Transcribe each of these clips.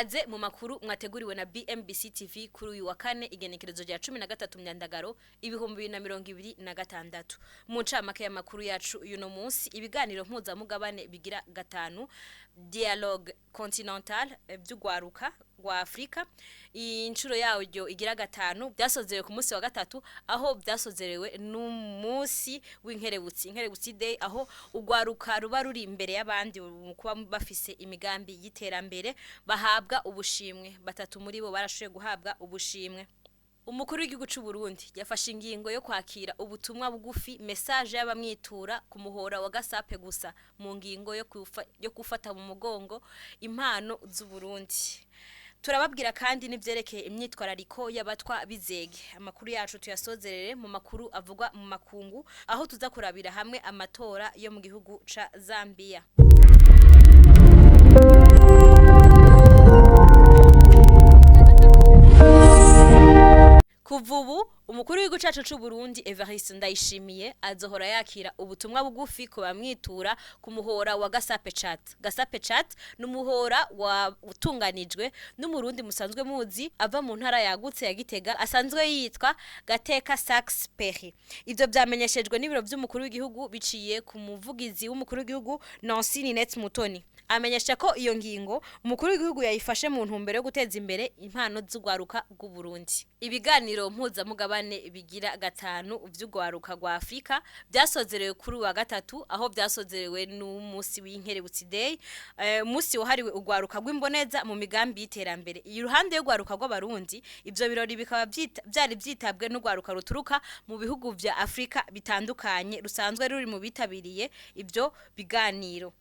Kaze mu makuru mwateguriwe na BMBC TV kuri uyu wa kane, igenekerezo rya 13 Myandagaro 2026. Mu ncamake y'amakuru yacu uyu munsi, ibiganiro mpuzamugabane bigira gatanu, Dialogue Continental, vy'ugwaruka rwa Afrika, inshuro yaryo igira gatanu, byasozerewe ku munsi wa gatatu, aho byasozerewe n'umunsi w'inkerebutsi, Inkerebutsi Day, aho ugwaruka ruba ruri imbere y'abandi mu kuba bafise imigambi y'iterambere bahabwa ubushimwe. Batatu muri bo barashoboye guhabwa ubushimwe. Umukuru w'igihugu c'u Burundi yafashe ingingo yo kwakira ubutumwa bugufi, message y'abamwitura ku muhora wa Gasape gusa, mu ngingo yo gufata mu mugongo impano z'u Burundi. Turababwira kandi n'ivyerekeye imyitwarariko y'abatwa bizege. Amakuru yacu tuyasozerere mu makuru avugwa mu makungu, aho tuza kurabira hamwe amatora yo mu gihugu ca Zambia. Kuva ubu, umukuru w'igihugu cacu c'u Burundi Evariste Ndayishimiye azohora yakira ubutumwa bugufi ku bamwitura ku muhora wa Gasape Chat. Gasape Chat ni umuhora watunganijwe n'Umurundi musanzwe muzi ava mu ntara yagutse ya Gitega, asanzwe yitwa Gateka Sax Perry. Ivyo vyamenyeshejwe n'ibiro vy'umukuru w'igihugu biciye ku muvugizi w'umukuru w'igihugu Nancy Ninette Mutoni. Amenyesha ko iyo ngingo umukuru w'igihugu yayifashe mu ntumbero yo guteza imbere impano z'ugwaruka rw'u Burundi. Ibiganiro mpuzamugabane bigira gatanu vy'ugwaruka rwa Afrika byasozerewe kuri uyu wa gatatu, aho byasozerewe n'umunsi w'Inkerebutsi Day, umunsi wahariwe ugwaruka rw'imboneza mu migambi y'iterambere. Iruhande y'ugwaruka rw'Abarundi, ivyo birori bikaba vyari vyitabwe n'ugwaruka ruturuka mu bihugu vya Afrika bitandukanye rusanzwe ruri mu bitabiriye ivyo biganiro.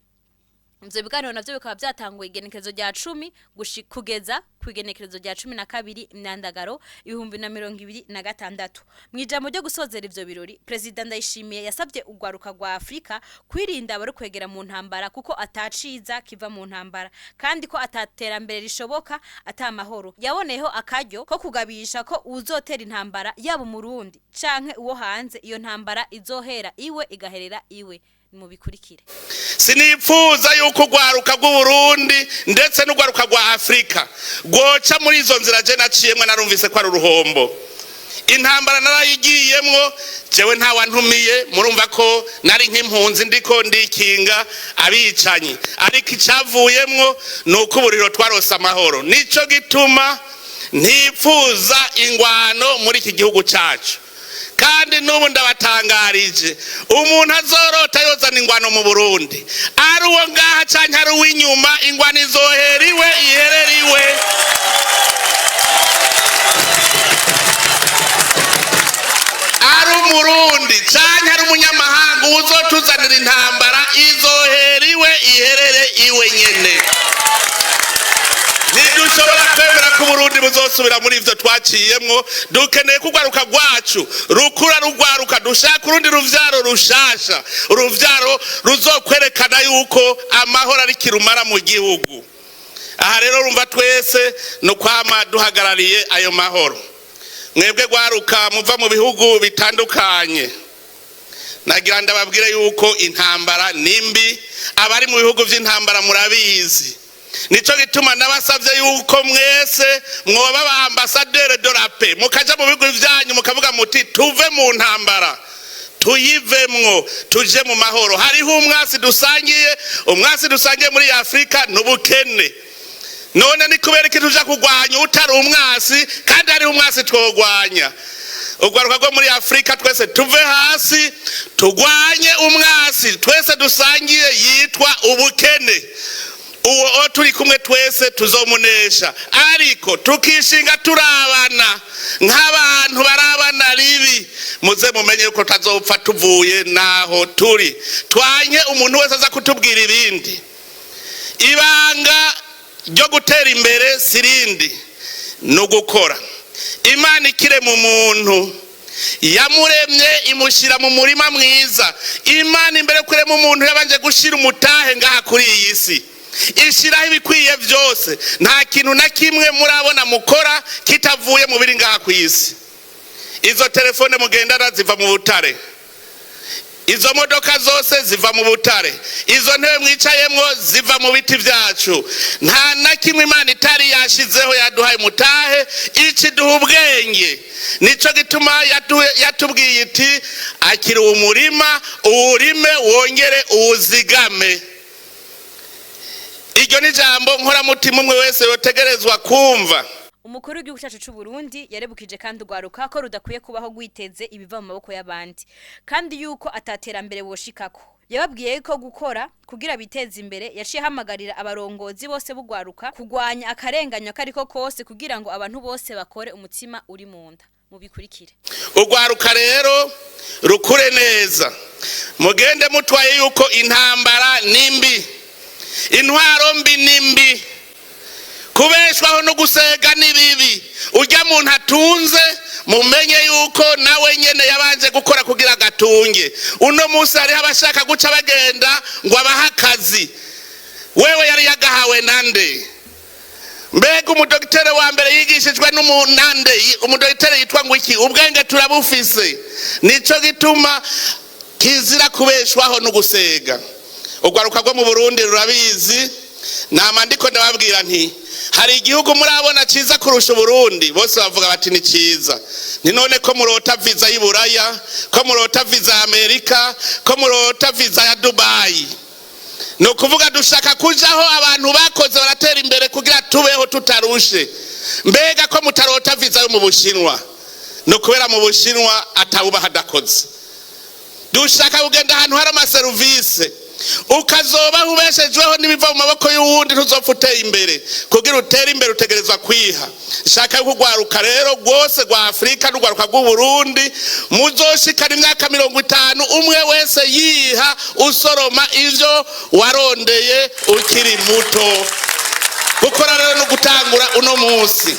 Ivyo biganiro navyo bikaba vyatanguye igenekerezo rya 10 kugeza ku igenekerezo rya 12 Myandagaro 2026. Mw'ijambo ryo gusozera ivyo birori, Perezida Ndayishimiye yasavye ugwaruka rwa Afrika kwirinda abarukwegera mu ntambara, kuko ataciza kiva mu ntambara, kandi ko ataterambere rishoboka ata mahoro. Yaboneyeho akaryo ko kugabisha ko uzotera intambara, yaba Umurundi canke uwo hanze, iyo ntambara izohera iwe igaherera iwe. Mubikurikire. Sinipfuza yuko urwaruka rw'Uburundi ndetse n'urwaruka rwa Afurika rwoca muri izo nzira je naciyemwo. Narumvise ko ari uruhombo. Intambara narayigiyemwo jewe, ntawantumiye. Murumva ko nari nk'impunzi, ndiko ndikinga abicanyi, ariko icavuyemwo ni uko uburiro twarose amahoro. Nico gituma ntipfuza ingwano muri iki gihugu cacu. Kandi n'ubu ndabatangarije, umuntu azorota yozana ingwano mu Burundi, ari uwo ngaha canke ari uw'inyuma, ingwano izohera iwe iherere iwe. Ari Umurundi canke ari umunyamahanga, uzotuzanira intambara izohera iwe iherere iwe nyene. Ntidushobora kwemera ko Uburundi buzosubira muri ivyo twaciyemwo. Dukeneye ko urwaruka rwacu rukura, rugwaruka dushaka urundi ruvyaro rushasha, uruvyaro ruzokwerekana yuko amahoro ari kirumara mu gihugu. Aha rero urumva twese ni ukwama duhagarariye ayo mahoro. Mwebwe gwaruka muva mu bihugu bitandukanye, nagira ndababwire yuko intambara ni mbi. Abari mu bihugu vy'intambara murabizi. Nico gituma nabasavye yuko mwese mwoba ba ambassadeur de la paix, mukaja mu bihugu vyanyu mukavuga muti: "Tuve mu ntambara, tuyivemwo, tuje mu mahoro." Hariho umwasi dusangiye. Umwasi dusangiye muri Afurika n'ubukene. None ni kubera iki tuja kurwanya utari umwasi, kandi hariho umwasi twogwanya? Urwaruka rwo muri Afurika twese tuve hasi, turwanye umwasi twese dusangiye yitwa ubukene. Uwo turi kumwe twese tuzomunesha, ariko tukishinga turabana nk'abantu barabana ribi, muze mumenye yuko tazopfa tuvuye naho turi. Twanye umuntu wese aza kutubwira ibindi. Ibanga ryo gutera imbere sirindi, ni ugukora. Imana ikirema umuntu, yamuremye imushyira mu murima mwiza. Imana imbere yo kurema umuntu yabanje gushyira umutahe ngaha kuri iyi si, ishyiraho ibikwiye byose. Nta kintu na kimwe murabona mukora kitavuye mu biri ngaha ku isi. Izo telefone mugendana ziva mu butare. Izo modoka zose ziva mu butare, izo ntebe mwicayemwo ziva mu biti vyacu. Nta na kimwe Imana itari yashizeho yaduhaye mutahe ikiduha ubwenge. Nico gituma yatubwiye iti akiri umurima uwurime wongere uwuzigame. Iryo ni jambo nkoramutima umwe wese yotegerezwa kumva. Umukuru w'igihugu cyacu c'u Burundi yarebukije kandi urwaruka ko rudakwiye kubaho rwiteze ibiva mu maboko y'abandi, kandi yuko ataterambere woshikako. Yababwiye ko gukora kugira biteze imbere. Yaciye ahamagarira abarongozi bose b'urwaruka kugwanya akarenganyo kariko kose kugira ngo abantu bose bakore umutima uri mu nda. Mubikurikire. Urwaruka rero rukure neza, mugende mutwaye yuko intambara ni mbi, intwaro mbi ni mbi, kubeshwaho no gusega ni bibi. Ujya muntu atunze mumenye yuko nawe nyene yabanje gukora kugira agatunge. Uno munsi hariho abashaka guca bagenda ngo abahe akazi, wewe yari yagahawe nande? Mbega umudogitere wa mbere yigishijwe n'umunande? Umudogitere yitwa ngo iki? Ubwenge turabufise. Nico gituma kizira kubeshwaho no gusega. Urwaruka rwo mu Burundi rurabizi. Nama ndiko ndababwira nti hari igihugu murabona ciza kurusha Uburundi? Bose bavuga bati ni ciza. Ni none ko murota viza y'Iburaya, ko murota viza ya Amerika, ko murota viza ya Dubai? Ni ukuvuga dushaka kujaho abantu bakoze baratera imbere kugira tubeho tutarushe. Mbega ko mutarota viza yo mu Bushinwa? Ni ukubera mu Bushinwa atawubaha adakoze. Dushaka kugenda ahantu hari amaserivisi. Ukazobaho ubeshejweho n'ibiva mu maboko y'uwundi, ntuzopfa uteye imbere. Kugira utere imbere utegerezwa kwiha. Shaka yuko urwaruka rero rwose rwa Afurika n'urwaruka rw'Uburundi muzoshikana imyaka 50 umwe wese yiha, usoroma ivyo warondeye ukiri muto. Gukora rero no gutangura uno munsi,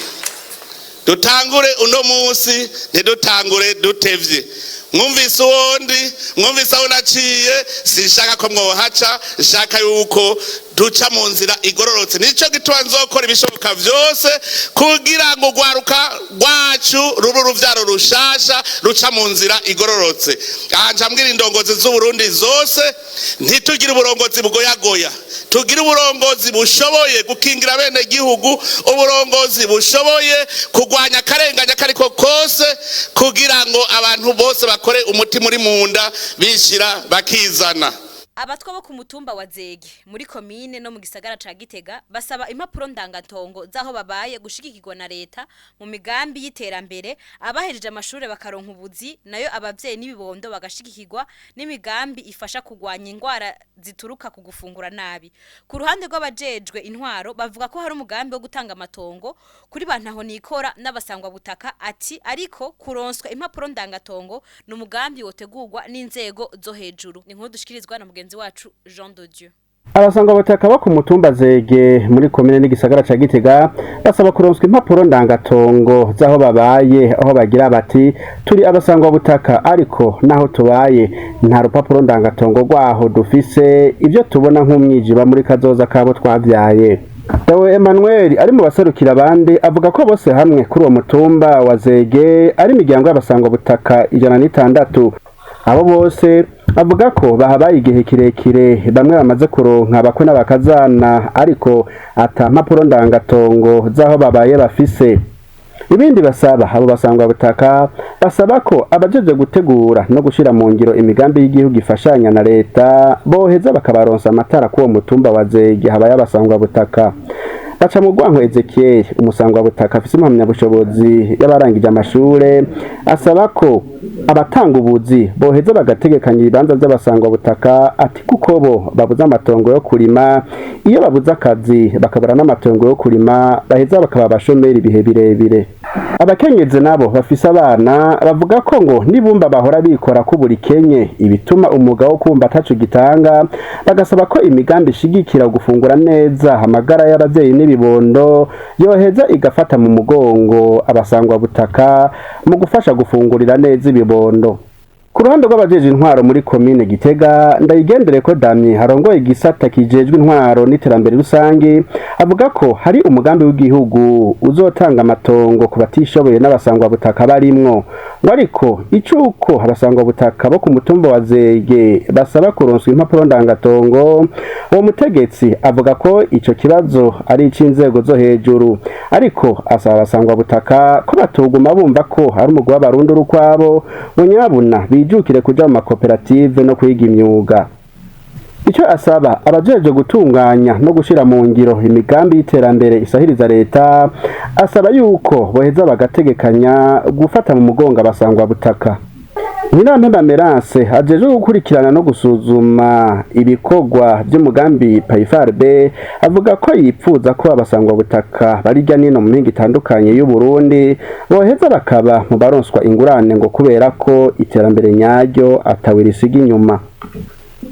dutangure uno munsi, ntidutangure dutevye. Mwumvise uwondi, mwumvise aho naciye, sinshaka ko mwohaca. Nshaka yuko duca mu nzira igororotse. Nico gituma nzokora ibishoboka vyose kugira ngo urwaruka rwacu rube uruvyaro rushasha ruca mu nzira igororotse. Aha nca mbwira indongozi z'Uburundi zose, ntitugire uburongozi bugoyagoya, tugire uburongozi bushoboye gukingira bene gihugu, uburongozi bushoboye kurwanya akarenganya kariko kose, kugira ngo abantu bose bakore umutima uri mu nda, bishira bakizana. Abatwa bo ku mutumba wa Zege muri komine no mu gisagara ca Gitega basaba impapuro ndangatongo z'aho babaye gushigikirwa na leta mu migambi y'iterambere, abahejeje amashure bakaronka ubuzi, nayo abavyeyi n'ibibondo bagashigikirwa n'imigambi ifasha kugwanya ingwara zituruka ku gufungura nabi. Ku ruhande rw'abajejwe intwaro bavuga ko hari umugambi wo gutanga amatongo kuri bantaho nikora n'abasangwa butaka, ati ariko kuronswa impapuro ndangatongo ni umugambi wotegurwa n'inzego zo hejuru. Ni inkuru dushikirizwa na mugenzi wacu Jean de Dieu. Abasangwa butaka bo ku mutumba Zege muri komine n'igisagara ca Gitega basaba kuronswa impapuro ndangatongo z'aho babaye, aho bagira bati turi abasangwa butaka ariko naho tubaye nta rupapuro ndangatongo rwaho dufise, ibyo tubona nk'umwijiba muri kazoza kabo twavyaye. Dawe Emmanuel ari mu baserukira abandi avuga ko bose hamwe kuri uwo mutumba wa Zege ari imiryango y'abasangwa butaka 106. Abo bose avuga ko bahabaye igihe kirekire, bamwe bamaze kuronka abakwe n'abakazana, ariko ata mpapuro ndangatongo z'aho babaye bafise. Ibindi basaba abo basangwa butaka, basaba ko abajeje gutegura no gushira mu ngiro imigambi y'igihugu ifashanya na leta boheza bakabaronsa amatara k'uwo mutumba wa Zege habaye abasangwa butaka. Baca mu rwanko Ezekiel, umusangwa butaka afise impamyabushobozi y'abarangije amashure, asaba ko abatanga ubuzi boheza bagategekanya ibibanza by'abasangwa butaka, ati kuko bo babuze amatongo yo kurima, iyo babuze akazi bakabura n'amatongo yo kurima baheza bakaba abashomeri ibihe birebire. Abakenyezi nabo bafise abana bavuga ko ngo nibumba bahora bikora ko buri kenye ibituma umwuga wo kumva ataco gitanga, bagasaba ko imigambi ishigikira gufungura neza amagara y'abavyeyi n'ibibondo yoheza igafata mu mugongo abasangwa butaka mu gufasha gufungurira neza ibibondo. Ku ruhande rw'abajeje intwaro muri komine Gitega, Ndayigendere ko Damye harongoye igisata kijejwe intwaro n'iterambere rusange, avuga ko hari umugambi w'igihugu uzotanga amatongo ku batishoboye n'abasangwa butaka barimwo. Ngo ariko icuko abasangwa butaka bo ku mutumba wa Zege basaba kuronswa impapuro ndangatongo, uwo mutegetsi avuga ko ico kibazo ari ic'inzego zo hejuru, ariko asaba abasangwa butaka ko batoguma bumva ko ari umugwi w'abarundi uri ukwabo, ngo nyabuna bijukire kuja mu makoperative no kwiga imyuga. Icyo asaba abajejwe gutunganya no gushira mu ngiro imigambi y'iterambere isahiriza leta, asaba yuko boheza bagategekanya gufata mu mugongo abasangwa butaka. Nyirampemba Merance ajejwe gukurikirana no gusuzuma ibikorwa by'umugambi PAIFARB avuga ko yipfuza ko abasangwa butaka bari hirya nino mu mihingo itandukanye y'u Burundi boheza bakaba mu baronswa ingurane, ngo kubera ko iterambere nyaryo atawe risiga inyuma.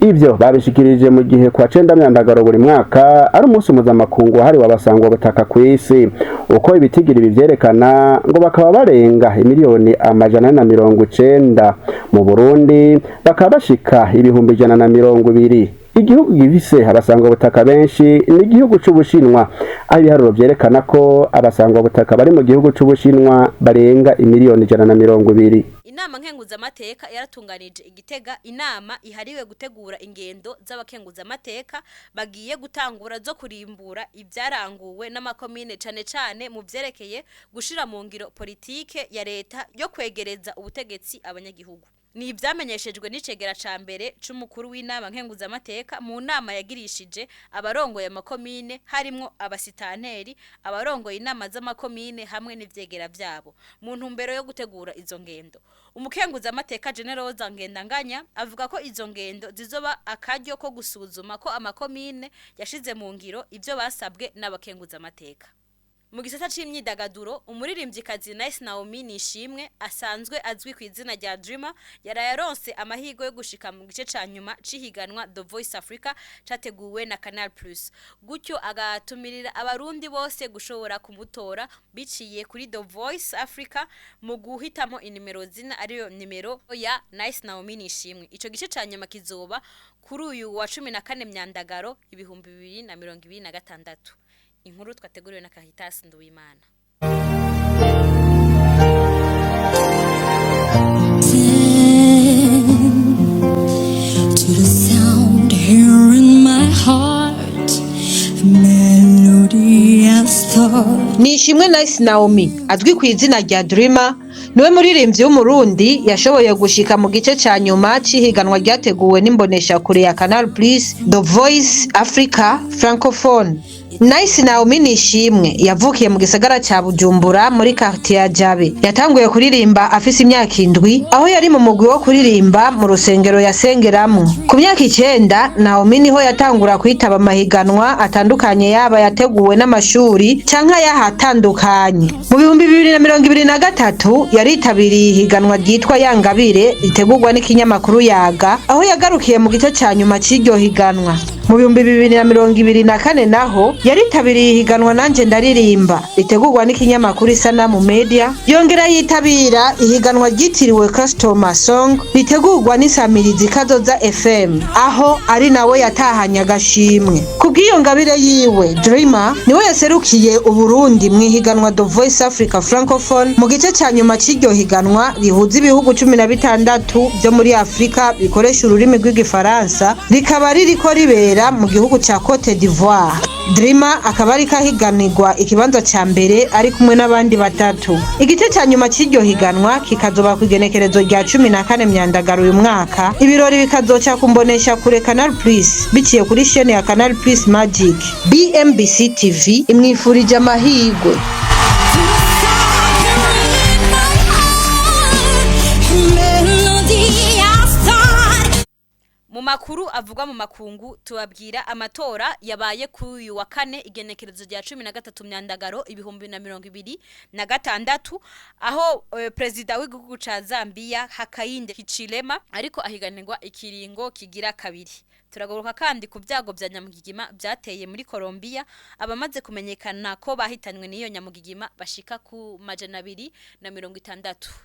Ivyo babishikirije mu gihe kwa 9 Myandagaro buri mwaka ari umunsi mpuzamakungu wahariwe abasangwa butaka kw'isi. Uko ibitigiri bivyerekana, ngo bakaba barenga imiliyoni 490, mu Burundi bakaba bashika 120,000. Igihugu gifise abasangwa butaka benshi ni igihugu c'Ubushinwa, aho ibiharuro vyerekana ko abasangwa butaka bari mu gihugu c'Ubushinwa barenga imiliyoni 120. Inama nkenguzamateka yaratunganije igitega inama ihariwe gutegura ingendo z'abakenguzamateka bagiye gutangura zo kurimbura ibyaranguwe n'amakomine, cane cane mu vyerekeye gushira mu ngiro politike ya leta yo kwegereza ubutegetsi abanyagihugu. Ni ivyamenyeshejwe n'icegera ca mbere c'umukuru w'inama nkenguzamateka mu nama yagirishije abarongoye amakomine, harimwo abasitanteri, abarongoye inama z'amakomine hamwe n'ivyegera vyabo, mu ntumbero yo gutegura izo ngendo. Umukenguzamateka Generoza Ngendanganya avuga ko izo ngendo zizoba akaryo ko gusuzuma ko amakomine yashize mu ngiro ivyo basabwe n'abakenguzamateka. Mu gisata c'imyidagaduro, umuririmvyikazi Nice Naomi Nishimwe asanzwe azwi ku izina rya Dreamer yaraye aronse amahirwe yo gushika mu gice ca nyuma c'ihiganwa The Voice Africa categuwe na Canal Plus, gutyo agatumirira abarundi bose gushobora kumutora biciye kuri The Voice Africa mu guhitamo inimero zina, ariyo nimero ya Nice Naomi Nishimwe. Ico gice ca nyuma kizoba kuri uyu wa 14 Myandagaro 2026. Inkuru twateguriwe na Caritas Nduwimana. To the sound here in my heart, a melody has thought. Nishimwe Nice Naomi azwi ku izina rya Dreamer niwe muririmbyi w'Umurundi yashoboye gushika mu gice ca nyuma c'ihiganwa ryateguwe n'imboneshakure ya Canal Plus, The Voice Africa Francophone. Nice Naomi Nishimwe yavukiye mu gisagara ca Bujumbura muri quartier ya Jabe. Yatanguye kuririmba afise imyaka 7, aho yari mu mugwi wo kuririmba mu rusengero yasengeramwo. Ku myaka 9, Naomi niho yatangura kwitaba amahiganwa atandukanye, yaba yateguwe n'amashuri canke ayahatandukanye. Mu 2023 yaritabiriye ihiganwa ryitwa Yangabire ritegurwa n'ikinyamakuru Yaga, aho yagarukiye mu gice ca nyuma c'iryo higanwa. Mu 2024 naho yaritabiriye ihiganwa Nanje Ndaririmba ritegurwa n'ikinyamakuru Isanamu Media, yongera yitabira ihiganwa ryitiriwe Customer Song ritegurwa n'isamirizi Kazoza FM, aho ari nawe yatahanye agashimwe. Kubw'iyo ngabire yiwe, Dreamer niwe yaserukiye Uburundi mu ihiganwa The Voice Africa Francophone mu gice ca nyuma c'iryo higanwa rihuza ibihugu 16 vyo muri Afrika bikoresha ururimi rw'igifaransa, rikaba ririko ribera mu gihugu ca Cote d'Ivoire. Dreamer akaba ariko ahiganirwa ikibanza ca mbere ari kumwe n'abandi batatu. Igice ca nyuma c'iryo higanwa kikazoba ku igenekerezo rya 14 Myandagaro uyu mwaka. Ibirori bikazoca ku mbonesha kure Canal Plus biciye kuri chaîne ya Canal Plus Magic. BMBC TV imwifurije amahirwe. To the sound here in my heart, a melody has thought. Mu Makuru avugwa mu makungu, tubabwira amatora yabaye kuri uyu wa kane, igenekerezo rya 13 Myandagaro 2026, aho perezida w'igihugu ca Zambia Hakainde Hichilema ariko ahiganirwa ikiringo kigira kabiri. Turagaruka kandi ku byago bya nyamugigima byateye muri Colombia, abamaze kumenyekana ko bahitanywe n'iyo nyamugigima bashika ku 260.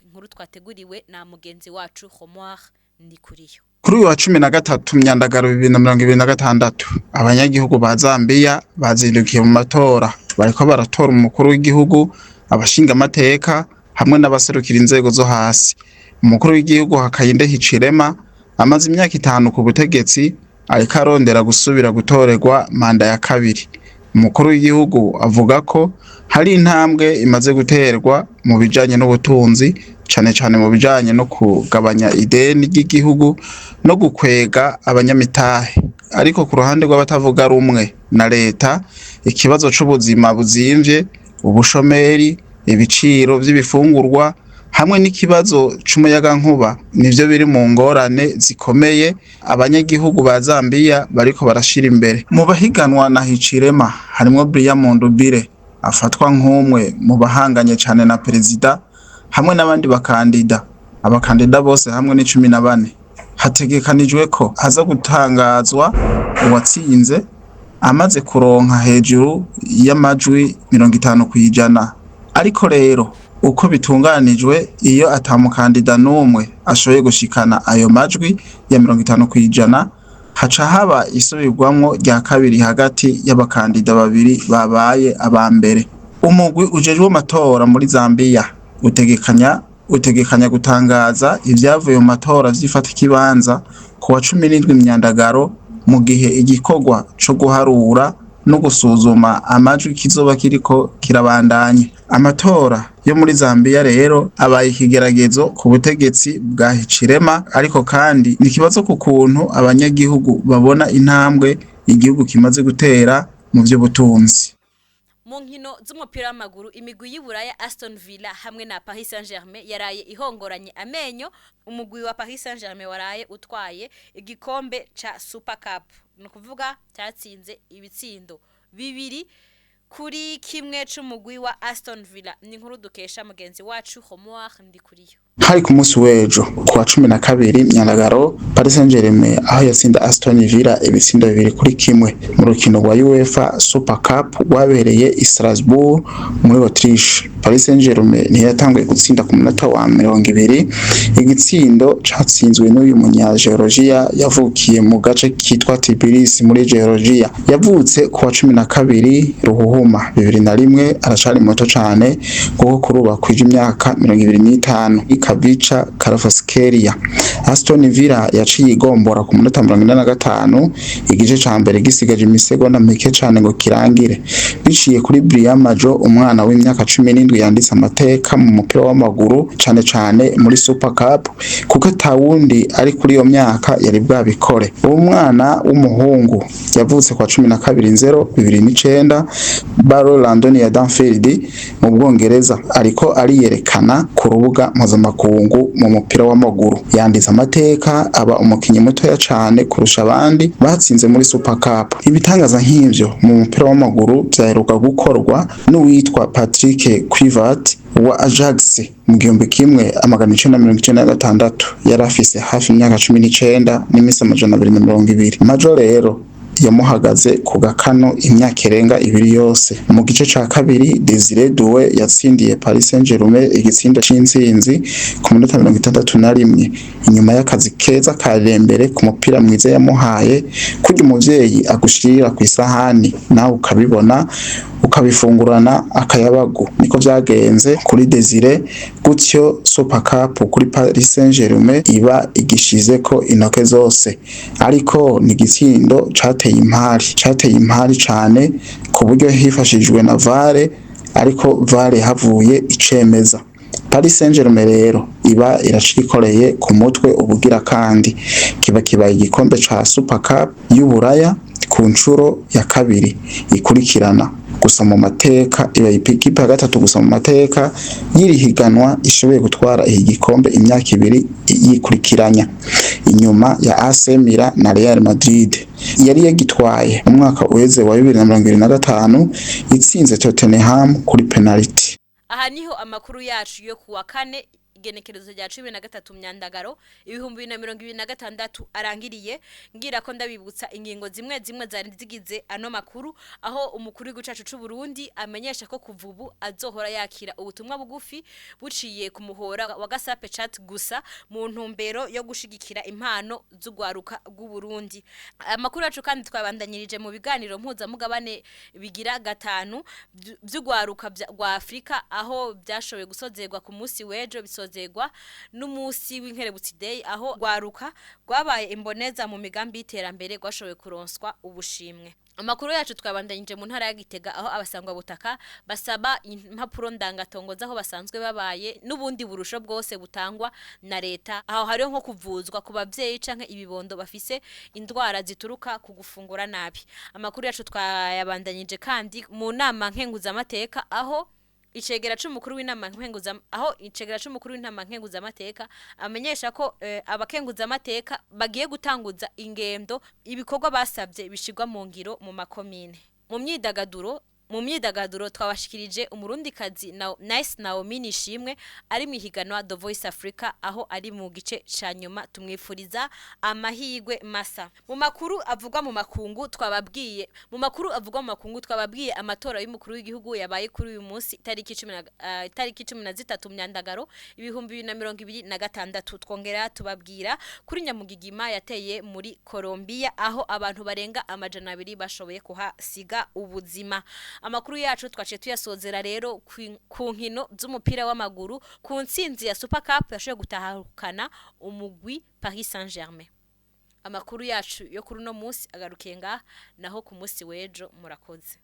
Inkuru twateguriwe na mugenzi wacu Romoire Ndikuriyo. Kuri uyu wa 13 Myandagaro 2026, abanyagihugu ba Zambiya bazindukiye mu matora. Bariko baratora umukuru w'igihugu, abashingamateka hamwe n'abaserukira inzego zo hasi. Umukuru w'igihugu Hakainde Hichilema amaze imyaka 5 ku butegetsi, ariko arondera gusubira gutorerwa manda ya kabiri. Umukuru w'igihugu avuga ko hari intambwe imaze guterwa mu bijanye n'ubutunzi, cane cane mu bijanye no kugabanya ideni ry'igihugu no gukwega abanyamitahe. Ariko ku ruhande rw'abatavuga rumwe na leta, ikibazo c'ubuzima buzimvye, ubushomeri, ibiciro vy'ibifungurwa hamwe n'ikibazo c'umuyagankuba nivyo biri mu ngorane zikomeye abanyagihugu ba Zambiya bariko barashira imbere. Mu bahiganwa na Hichilema harimwo Brian Mundubile, afatwa nk'umwe mu bahanganye cane na perezida, hamwe n'abandi bakandida. Abakandida bose hamwe ni 14. Hategekanijwe ko haza gutangazwa uwatsinze amaze kuronka hejuru y'amajwi 50%. Ariko rero uko bitunganijwe, iyo atamukandida n'umwe ashoboye gushikana ayo majwi ya 50%, haca haba isubirwamwo rya kabiri hagati y'abakandida babiri babaye aba mbere. Umugwi ujejwe amatora muri Zambiya utegekanya gutangaza ivyavuye mu matora vy'ifatakibanza ku wa 17 Myandagaro, mu gihe igikorwa co guharura no gusuzuma amajwi kizoba kiriko kirabandanya. Amatora yo muri Zambiya rero abaye ikigeragezo ku butegetsi bwa Hichilema, ariko kandi ni ikibazo ku kuntu abanyagihugu babona intambwe igihugu kimaze gutera mu vy'ubutunzi. Mu nkino z'umupira w'amaguru, imigwi y'Iburaya Aston Villa hamwe na Paris Saint-Germain yaraye ihongoranye amenyo. Umugwi wa Paris Saint-Germain waraye utwaye igikombe ca Super Cup, ni ukuvuga cyatsinze ibitsindo 2-1 c'umugwi wa Aston Villa. Ni inkuru dukesha mugenzi wacu Romoire Ndikuriyo. Hari ku munsi w'ejo ku wa 12 Myandagaro, Paris Saint-Germain aho yatsinda Aston Villa ibitsindo 2-1 mu rukino rwa UEFA Super Cup rwabereye i Strasbourg muri Autriche. Paris Saint-Germain ntiyatanguye gutsinda ku munota wa 20, igitsindo catsinzwe n'uyu munya Georgia yavukiye mu gace kitwa Tbilisi muri Georgia. Yavutse ku wa 12 Ruhuhuma 2001, aracari muto cane kuko kuri ubu akwije imyaka 25. Kavica Kvaratskhelia. Aston Villa yaciye igombora ku munota 45, igice ca mbere gisigaje imisegonda mike cane ngo kirangire, biciye kuri Brian Majo, umwana w'imyaka 17 yanditse amateka mu mupira w'amaguru, cane cane muri Super Cup, kuko atawundi ari kuri iyo myaka yari bwabikore. Uwo mwana w'umuhungu yavutse kwa 12 nzero 2009 Barrow London ya Danfield mu Bwongereza, ariko ariyerekana ku rubuga mpuzamakungu mu mupira w'amaguru. Yanditse amateka, aba umukinyi mutoya cane kurusha abandi batsinze muri Super Cup. Ibitangaza nk'ivyo mu mupira w'amaguru vyaheruka gukorwa n'uwitwa Patrick Kluivert wa Ajax mu 1996, yari afise hafi imyaka 19 n'imisi 220. Majo rero yamuhagaze ku gakano imyaka irenga ibiri yose. Mu gice ca kabiri, Desire Doué yatsindiye Paris Saint-Germain igitsindo c'intsinzi ku minota 61, inyuma y'akazi keza ka Dembele ku mupira mwiza yamuhaye, kurya umuvyeyi agushirira kw'isahani nawe ukabibona ukabifungurana akayabagu, niko vyagenze kuri Desire. Gutyo Super Cup kuri Paris Saint-Germain iba igishizeko intoke zose, ariko ni igitsindo cateye impari, cateye impari cane ku buryo hifashishijwe na VAR, ariko VAR havuye icemeza. Paris Saint-Germain rero iba iracikoreye ku mutwe ubugira kandi kiba kibaye igikombe ca Super Cup y'Uburaya ku nshuro ya kabiri ikurikirana gusa mu mateka, iba ikipe ya gatatu gusa mu mateka y'iri higanwa ishoboye gutwara iki gikombe imyaka ibiri yikurikiranya. inyuma ya AC Milan na Real Madrid. Yari yagitwaye mu mwaka uheze wa 2025 itsinze Tottenham kuri penalty. Aha niho amakuru yacu yo kuwa kane, igenekerezo rya 13 Myandagaro 2026 arangiriye. Ngira ko ndabibutsa ingingo zimwe zimwe zari zigize ano makuru, aho umukuru w'igihugu cacu c'u Burundi amenyesha ko kuva ubu azohora yakira ubutumwa bugufi buciye ku muhora wa Gasape Chat gusa, mu ntumbero yo gushigikira impano z'ugwaruka rw'u Burundi. Amakuru yacu kandi twabandanyirije mu biganiro mpuzamugabane bigira gatanu vy'ugwaruka rwa Afrika, aho byashoboye gusozerwa ku munsi w'ejo, bisozerwa n'umunsi w'inkerebutsi day, aho rwaruka rwabaye imboneza mu migambi y'iterambere rwashoboye kuronswa ubushimwe. Amakuru yacu twabandanyije mu ntara ya Gitega, aho abasangwa butaka basaba impapuro ndangatongo z'aho basanzwe babaye n'ubundi burusho bwose butangwa na leta, aho hariho nko kuvuzwa ku bavyeyi canke ibibondo bafise indwara zituruka ku gufungura nabi. Amakuru yacu twayabandanyije kandi mu nama nkenguzamateka, aho icegera c'umukuru w'inama nkenguza aho icegera c'umukuru w'inama nkenguzamateka amenyesha ko abakenguzamateka bagiye gutanguza ingendo, ibikorwa basabye bishirwa mu ngiro mu makomine. Mu myidagaduro twabashikirije umurundikazi na Nice Naomi Nishimwe ari mu ihiganwa The Voice Africa, aho ari mu gice ca nyuma. Tumwifuriza amahirwe masa. Mu makuru avugwa mu makungu twababwiye amatora y'umukuru w'igihugu yabaye kuri uyu munsi itariki 13 Myandagaro 2026. Twongera tubabwira kuri nyamugigima yateye muri Colombia, aho abantu barenga 200 bashoboye kuhasiga ubuzima. Amakuru yacu twaciye tuyasozera rero ku nkino z'umupira w'amaguru, ku ntsinzi ya Super Cup yashoboye gutahukana umugwi Paris Saint-Germain. Amakuru yacu yo kuri uno munsi agarukiye ngaha, naho ku munsi w'ejo. Murakoze.